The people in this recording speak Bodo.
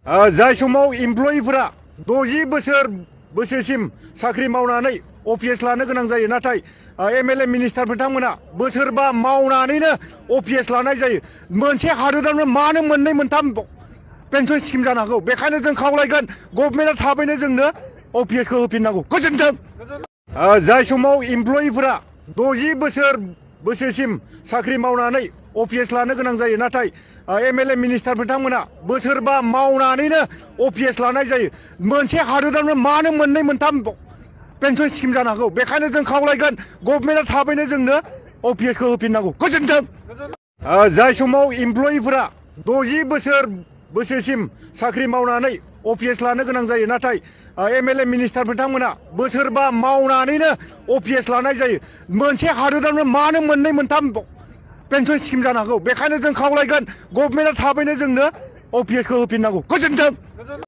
जाय समाव इमप्लयिफोरा 60 बोसोरसिम साख्रि मावनानै अफिस लानो गोनां जायो, नाथाय एमएलए मिनिस्टार बिथांमोना बोसोरबा मावनानैनो अफिस लानाय जायो। मोनसे हादोरावनो मानो मोननै मोनथाम पेन्सन स्किम जानो हागौ? बेखायनो जों खावलायगोन गभर्नमेन्टआ थाबैनो जोंनो अफिसखौ होफिननांगौ। गोजोन्थों। जाय समाव इमप्लयिफोरा 60 बोसोरसिम साख्रि मावनानै अफिस लानो गोनां जायो, नाथाय एमएलए मिनिस्टार बिथांमोना बोसोरबा मावनानैनो अफिस लानाय जायो। मोनसे हादोरावनो मानो मोननै मोनथाम पेन्सन स्किम जानो हागौ? बेखायनो जों खावलायगोन गभर्नमेन्टआ थाबैनो जोंनो अफिसखौ होफिननांगौ। गोजोन्थों। जाय समाव इमप्लयिफोरा 60 बोसोरसिम साख्रि मावनानै अफिस लानो गोनां जायो, नाथाय एमएलए मिनिस्टार बिथांमोना बोसोरबा मावनानैनो अफिस लानाय जायो। मोनसे हादोरावनो मानो मोननै मोनथाम पेन्सन स्किम जानो हागौ? बेखायनो जों खावलायगोन गभर्नमेन्टआ थाबैनो जोंनो अफिसखौ होफिननांगौ। गोजोन्थों।